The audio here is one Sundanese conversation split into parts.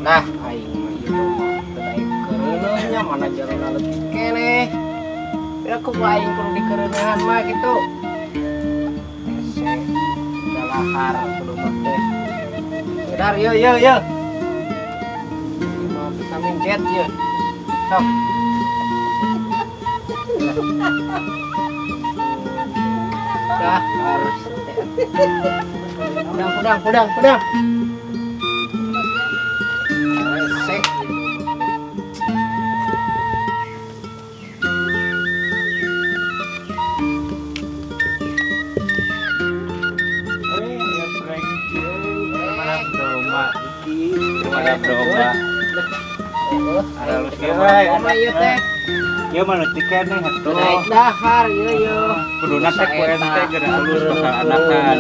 Nah, aing mah ieu mah teu daek keureuneuhnya, mana jaluna leutik keneh. Ya kumaha aing kudu dikeureunahan mah kitu. Hese dalahar kudu mah teh. Sedar yeuh yeuh yeuh. Ieu mah vitamin Z yeuh. Sok. Dah harus. Pudang pudang pudang pudang. Resek. Eh, ya Frankie, mana domba iki? Mana domba? Halus kieu we. Oma ieu teh. Ieu mah leutik keneh atuh. Naik dahar ieu ieu. Kuduna teh ku ente geura halus bakal anakan.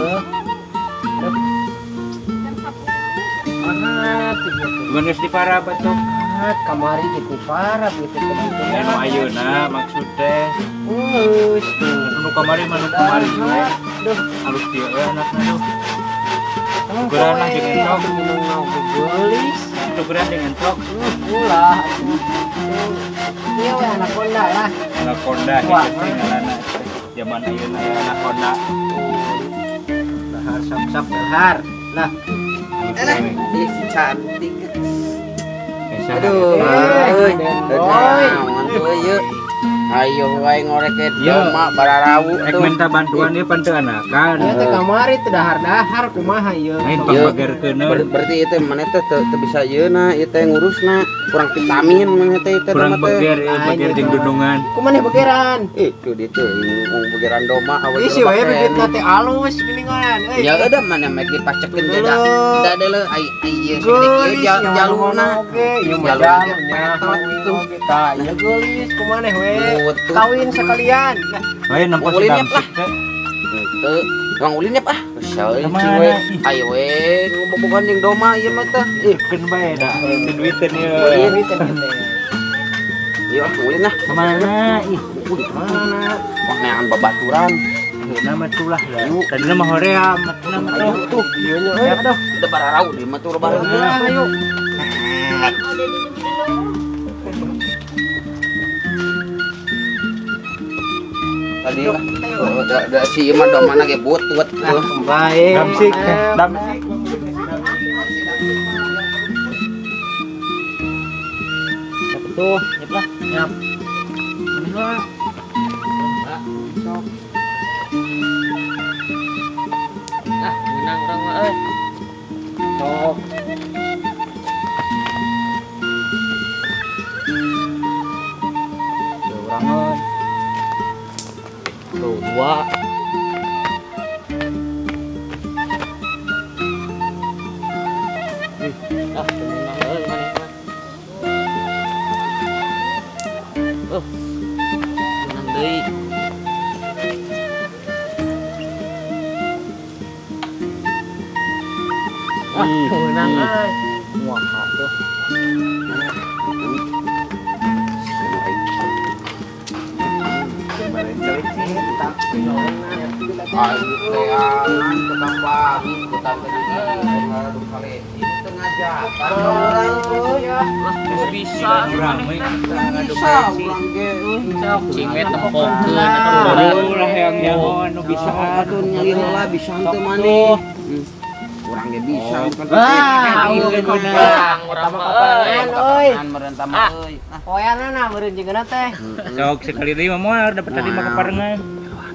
Ah, tuh gitu. Mun geus diparab atuh. Ah, kamari gitu parah gitu gitu. Ya nu ayeuna maksud teh. Geus tuh. Nu kamari mah nu kamari we. Duh, Halus kieu we anakna duh. Tukeran lah jeung entok. Minum geulis. Tukeran jeung entok. Ulah. Iya we anaconda lah. Anaconda Wah. heuh teh ngaranna teh. Zaman ayeuna ya anaconda. Dahar sok-sok dahar. Lah, Halus we. Ih, si cantik. Esa Aduh, Eh, euy. Den Boy. Naon tuh ieu? Ayo wae ngorek Ieu. domba bararawu Rek tuh. minta bantuan ieu pan teu anakan. ieu teh kamari teh dahar-dahar kumaha ieu. Lain Ieu. pangbagerkeun. Berarti itu mana teh teu bisa ieu na, ieu teh ngurusna kurang vitamin mana teh ieu teh Kurang domba teh. beger ieu Lain beger ieu jeung mah. dundungan. Kumaha begeran? Itu dia teh ngomong begeran domba awe Ih si we bibitna teh alus geuningan euy. Ya udah mana mek dipacekeun teh da. Dulu. Da deuleu ai ai ieu segede kieu jaluna. Oge, ieu mah Jaluna jalunya petot tuh. oge tah. Ieu geulis kumaha we. Tuh. Kawin sekalian. Lah, Lain nempo si Ulinnya, damsik teh. Teu, urang ulin ya, ah. Kesel Kemana? cing we. Ih. Ayo we ngobobogan jeung domba ieu mah teh. Ih, Keun bae da teu duiteun ieu. Ulin. duiteun ieu teh. Ieu ah ulin lah. Kemana? Ih, Mana? Wah neangan babaturan. ayeuna mah tuh lah da. Tadina mah hoream, matuna mah Ayo tuh. tuh. Ieu nya euy aduh. Udah bararau di mah tuh bareng. Nah, ayo. Tadi lah. Oh, da si ieu mah domana ge butut tuh. Baik. Damsik teh, damsik. Siapa tuh? Nyep lah. Nyap. Ini lah. Sok. Ah, menang urang mah euy. Sok. Ya urang euy. Tuh, dua. Ah, menang euy maneh mah. Oh. Menang deui. Ah, menang euy. Wah, tuh. Ayo teangan tukang pagi, tukang tadi ngaduk kali. Itu ngajakan ka urang euy. Geus bisa Urang we ngaduk Bisa reci. urang ge euy. Cing we tempokeun atuh. Baru lah yang nyaho anu bisa. Atuh nyali heula bisa henteu maneh. Urang ge bisa bukan Ah, Iya, Menang urang mah euy. euy. Meureun tama euy. Ah, Poeanna meureun jeung teh. Sok sekali deui mah moal dapat tadi mah keparengan.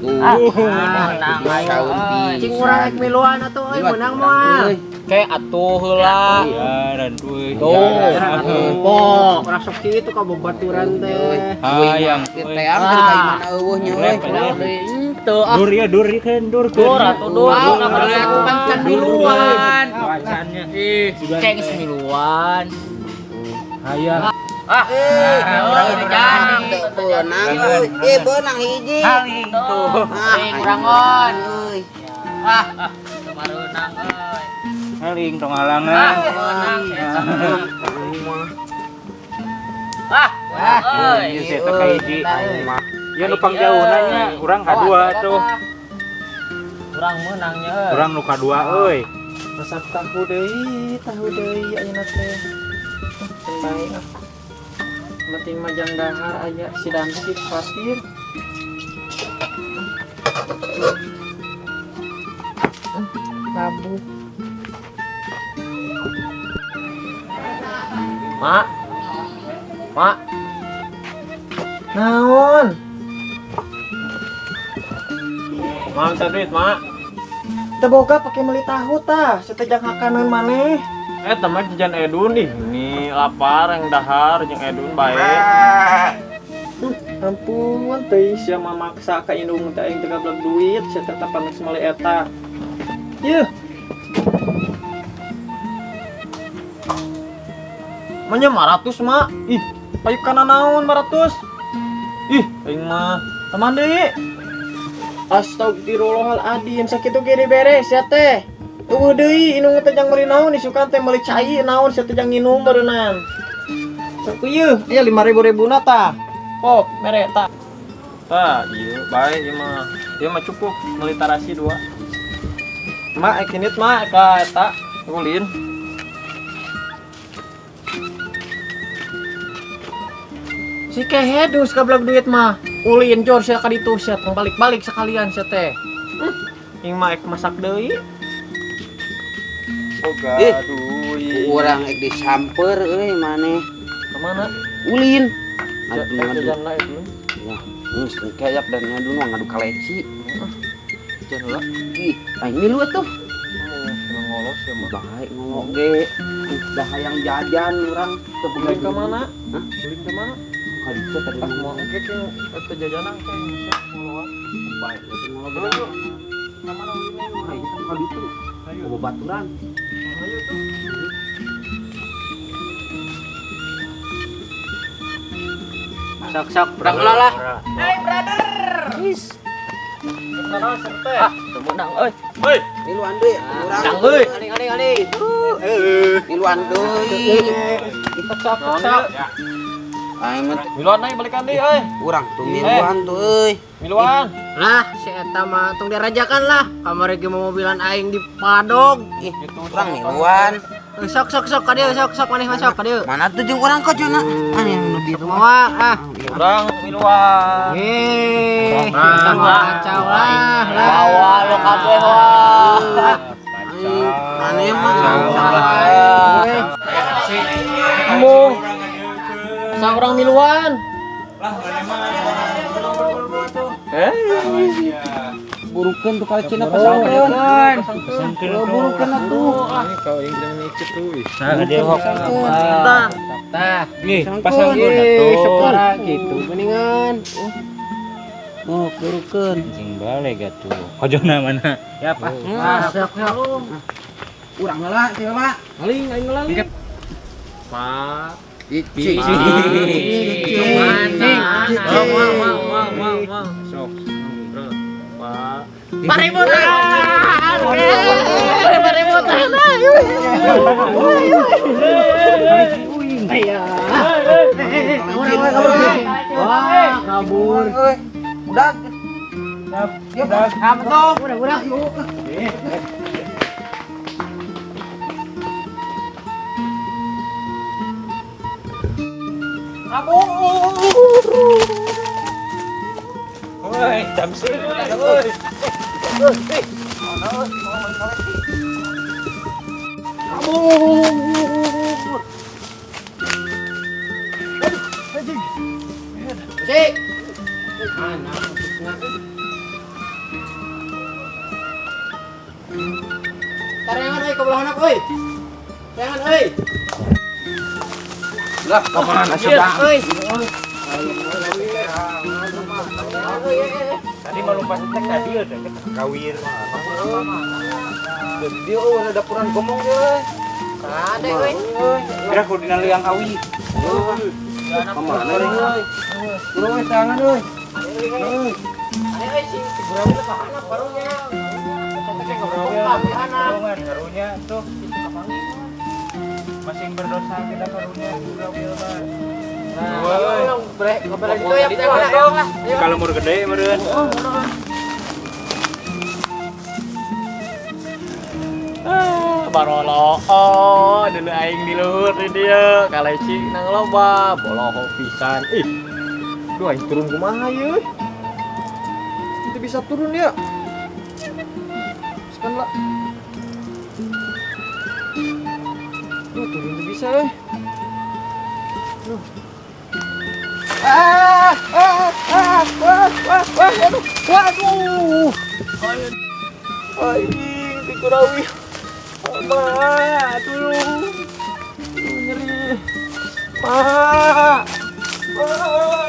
Tuh. Menang ayo euy. Cing urang rek miluan atuh euy meunang moal. Ke atuh heula. Iya, rantuy. Tuh. Po, urang sok kitu ka babaturan teh. Hayang Teang teh ka imana eueuh nya euy. Henteu ah. Dur ya, dur ya kan, dur. Dur atuh dur. Wow, Dur aku kan can miluan. Wacannya. Ih, ceng miluan. Hayang. Ah, Urang euy, jadi. teu beunang euy. Eh beunang hiji. Haling tuh. Ah, Cing urangon. euy. Ah, kemareunang euy. Haling tong Ah, halangan. menang. Ah, euy. Ieu teh ka hiji. Aing mah. Ieu nu pangjauna nya, urang kadua tuh. Urang meunangnya euy. Urang nu kadua euy. Resep tahu deui ayeuna teh. Bae ah. Penting mah jang dahar aya si Damsik khawatir. Labu. Mak. Mak. Naon? Mak minta duit, Mak. Teu boga pake meuli tahu tah, satejang hakaneun maneh. Teman jajan Edun ih, ini lapar yang dahar jeung Edun bae. Ampun teuing sia mah maksa ka indung teh aing teu gablek duit, sia tetep panas meuli eta. Yeuh. Manya 500, Mak. Ih, payu kana naon 500? Ih, aing mah teman deui. Astagfirullahaladzim, sakitu ge diberes ya teh. Eueuh deui indung teh jang meuli naon isukan teh meuli cai naon sia teh jang nginum bareunan. Sok ieu, aya 5000 ribuna tah. Pok, mere tah. Tah, ieu bae ieu mah. Ieu mah cukup meuli tarasi 2. Mak, kinit mak ka eta ulin. Si kehe dus gablek duit mah. Ulin jor sia ka ditu sia tong balik-balik sekalian sia teh. Ing mah ek masak deui. Boga duit. Urang ek disamper euy maneh. Ka mana? Ulin. Jajan lah itu. Ya, geus kayak dan ngadu nu ngadu kaleci. Jajan heula. Ih, aing milu atuh. Ngolos ya mah. Baik ngolok ge. Dah hayang jajan urang teu Ulin ka mana? Hah? Ulin ka mana? Kali itu tadi ah mau oke ke eta jajanan ke bisa ngolok. Baik atuh ngolok. Ka mana ulinnya? Ayo ka ditu. Ayo. Bobaturan. Ayo tuh. Sok-sok urang heula lah. Hey brother. Is. Ah, teu meunang euy. Hei, Miluan deui urang. Menang euy. Aling aling aling. Miluan deui. Sok sok. Aing mah Miluan euy balikan deui euy. urang tuh miluan tuh euy. Miluan. Lah, si eta mah tong dirajakan lah. Kamari ge mobilan aing di padog. Ih, urang miluan. Sok sok sok ka dieu sok sok maneh masuk ka dieu. Mana tuh jeung urang kok cenah? Ah yang nu di rumah. Mawa ah. Urang miluan. Heh, eta mah kacau lah. Bawa lo kabeh wah. Maneh mah. Embung. Sa urang miluan. Eh, Burukeun tuh kalecina pasangkeun. Burukeun atuh. Kau yang jangan ikut tuh. Tah. Tah, Nih, pasangkeun atuh. Separa gitu geuningan. Oh, burukeun. Anjing balik atuh. Kojona mana? Ya, Pak. Ah, sok sok. Urang heula, teh heula. Aling aing ngelaling. Pak. Cicing. Mana? Mau mau mau mau mau. Sok. Pak. Paributan. Paributan. Wah, kabur. Udah. Udah, udah. Woi, Jamsul. Woi. Cik. Mana maksudnya? Tarangan euy ka belah anak euy. Tarangan euy. Lah, kemana sedang? Euy. Tadi mau lompat tek tadi udah kawir. Dia eueuh ada dapuran gomong dia. Kade euy. Kira kudu dina liang awi. Kemana euy? Urang we tangan euy. Ane euy sing gurawi ka anak barunya. Karunya tuh itu kapangi. Masing berdosa kita karunya gurawi mah. Nah, brek ngobrol gitu ya, lah. Kalau mur gede meureun. Ah, Barolo. Oh, dulu aing di luhur di dieu, kaleci nang loba, boloho pisan. Ih. Duh, aing turun kumaha ieu? Itu bisa turun ya. Sekan lah. Duh, turun tuh bisa eh. Duh. Ah, ah, ah, wah, wah, wah, aduh, waduh. Aing dikurawi. Ma, tolong. Aduh, nyeri. Ma. Ma.